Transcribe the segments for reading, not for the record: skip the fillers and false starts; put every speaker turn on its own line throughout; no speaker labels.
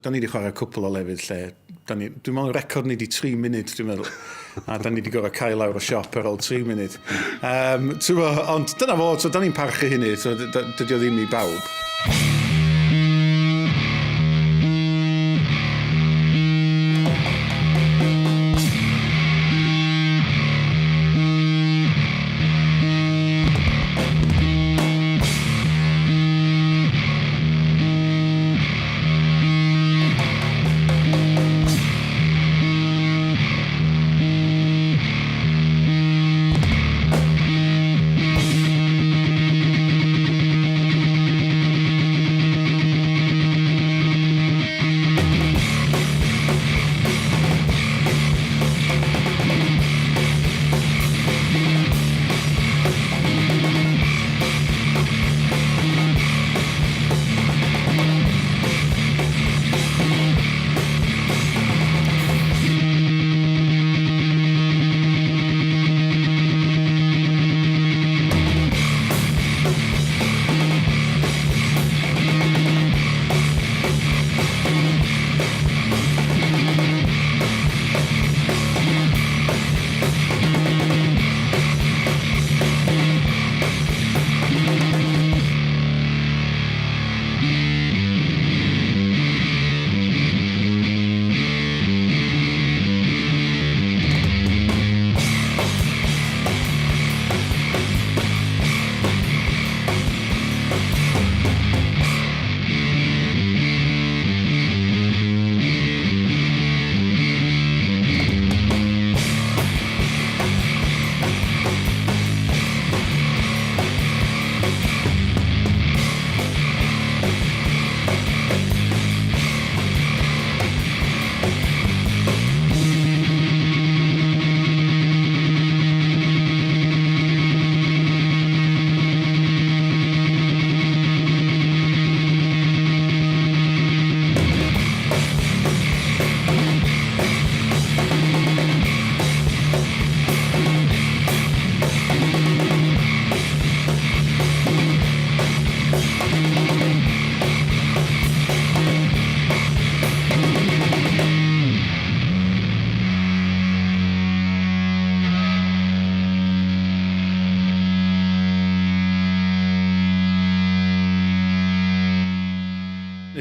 Da ni wedi chwarae cwpl o lefydd lle, da ni, dwi'n meddwl record ni di 3 munud, dwi'n meddwl. A da ni wedi gorfod cael lawr o siop ar ôl 3 munud. Um, ond dyna fo, so, da ni'n parchu hynny, so, dydy o ddim i bawb.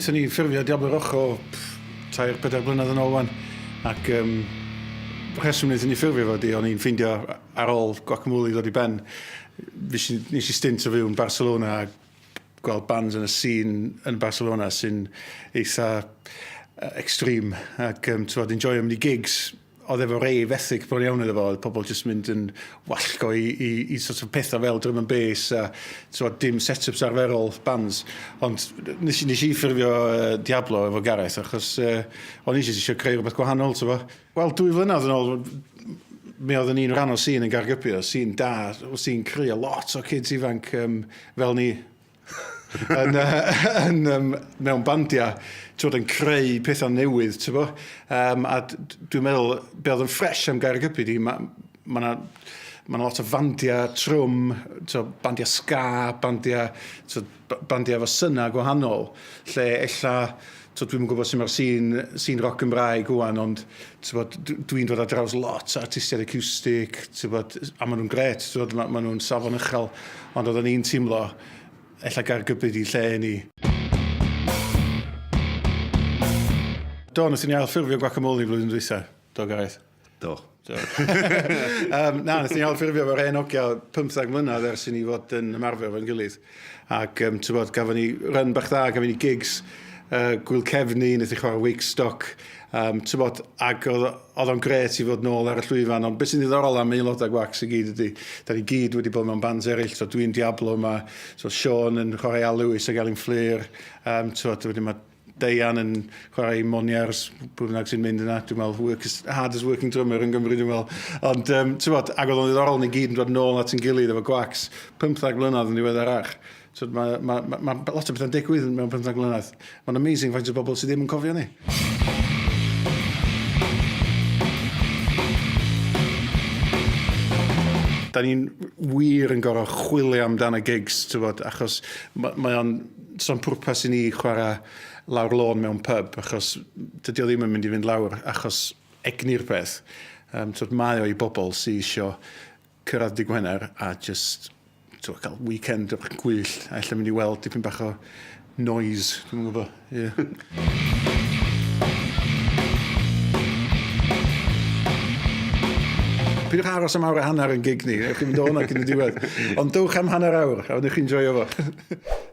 Wnaethon ni ffurfio Diablo Rojo tair, pedair blynedd yn ôl wan. Ac um, rheswm wnaethon ni ffurfio fo di, o'n i'n ffeindio ar ôl Guacamole ddod i ben, nes i, nes i stint o fyw yn Barcelona a gweld bands yn y scene yn Barcelona sy'n eitha extreme ac um, ti'n enjoy mynd i gigs oedd efo rave ethic bron iawn iddo fo, oedd pobl jyst mynd yn wallgo i, i, i sort of pethau fel drum and bass a so, dim set-ups arferol bands. Ond nes, nes i ffurfio uh, Diablo efo Gareth achos uh, o'n i eisiau creu rhywbeth gwahanol, ti'n Wel, dwy flynedd yn ôl, mi oedd yn un rhan o sîn yn Gaergybi, o sîn da, o sîn cry, a lot o kids ifanc um, fel ni yn, uh, yn, um, mewn bandiau, ti'n yn creu pethau newydd, ti'n bo? Um, a dwi'n meddwl, be oedd yn ffres am Gaergybi di, mae ma 'na ma' 'na lot o fandiau trwm, t'o' bandiau ska, bandiau t'o' bandiau efo synau gwahanol, lle ella, t'o' dwi'm yn gwybod sut mae'r sîn, sîn roc Gymraeg ŵan, ond t'bod, dwi'n dod ar draws lot o artistiaid acoustic, t'bod, a maen nhw'n grêt, t'bod, ma' ma' nhw'n safon uchel, ond oedden ni'n teimlo, ella Gaergybi 'di lle ni. Do, wnaethon ni ailffurfio Guacamole flwyddyn dwytha, do Gareth?
Do.
Do. um, na, nes ni ailffurfio fo'r hen ogia 15 mlynedd ers i ni fod yn ymarfer fo'n gilydd. Ac, um, ti'n bod, gafon ni run bach dda, gafon ni gigs, uh, Gwyl Cefni, nes i chwarae Wakestock, um, ti'n bod, ac oedd, oedd o'n gret i fod nôl ar y llwyfan, ond beth sy'n ddiddorol am aelodau Gwacs i gyd ydy, da ni gyd wedi bod mewn bands eraill, so dwi'n Diablo yma, so Sean yn chwarae Al Lewis ac Elin Fflur, um, ti'n bod, wedyn mae Deian yn chwarae i Moniars, pwy bynnag sy'n mynd yna, dwi'n meddwl, work as hard as working drummer yn Gymru, dwi'n meddwl. Ond, um, ti'n bod, ac oedd o'n ddiddorol ni gyd yn dod nôl at ein gilydd efo Gwacs, 15 mlynedd yn ddiweddarach. So, mae ma, ma, ma lot o bethau'n digwydd mewn 15 mlynedd. Mae'n amazing faint o bobl sydd ddim yn cofio ni. Da ni'n wir yn gorfod chwilio amdano gigs, ti'n bod, achos mae o'n So'n pwrpas i ni chwarae lawr lôn mewn pub, achos dydy o ddim yn mynd i fynd lawr achos egni'r peth. Um, twyd, mae o i bobl sydd eisiau cyrraedd dy Gwener a just twyd, cael weekend o'r gwyllt a ella mynd i weld dipyn bach o noise, dwi'n gwybod. Yeah. Pidwch aros am awr a hanner yn gig ni, ewch chi'n mynd o hwnna cyn y diwedd. Ond dewch am hanner awr, a wnewch chi'n joio fo.